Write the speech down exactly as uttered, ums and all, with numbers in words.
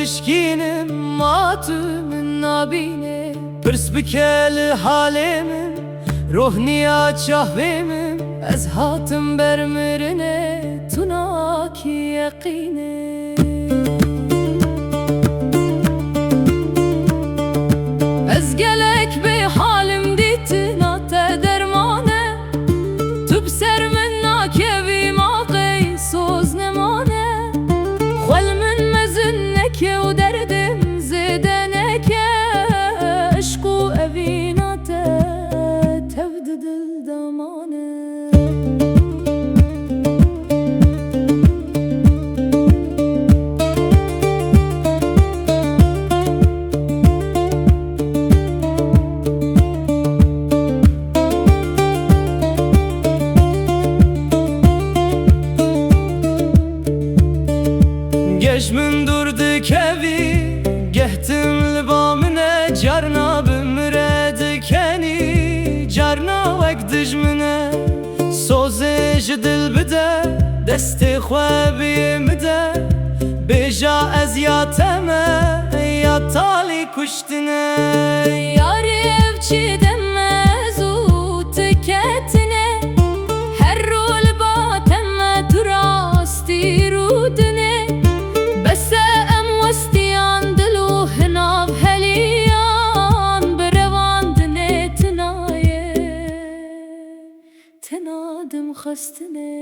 Eşkînim, ma tu min nabîne. Pirs bike li halê min, rohniya çavê min. Ez hatim ber mirine, tu nakî yeqîne. Ez gelek bêhal im, dîtina te derman e. Tu bi ser min nakevî, ma qey soz nemane. Xwel min mezin neke û derdim zêde neke. Eşq û evîna te tev di dil de mane. Geh ji min dûr dikevî, geh tim li ba min e, carna bi min re dikenî, carna wek dijmin e. Sozê ji dil bide, destê xwe biyê min de, bêja ez ya te me, ya talî kuştine. Yarê ev çi dem e, zû tu ketine, her rol ba te me, tu rastî rûdine. Bes e em westiyan, dil û hinav heliyan, bi rewandinê tinaye. Tena dim xwestine.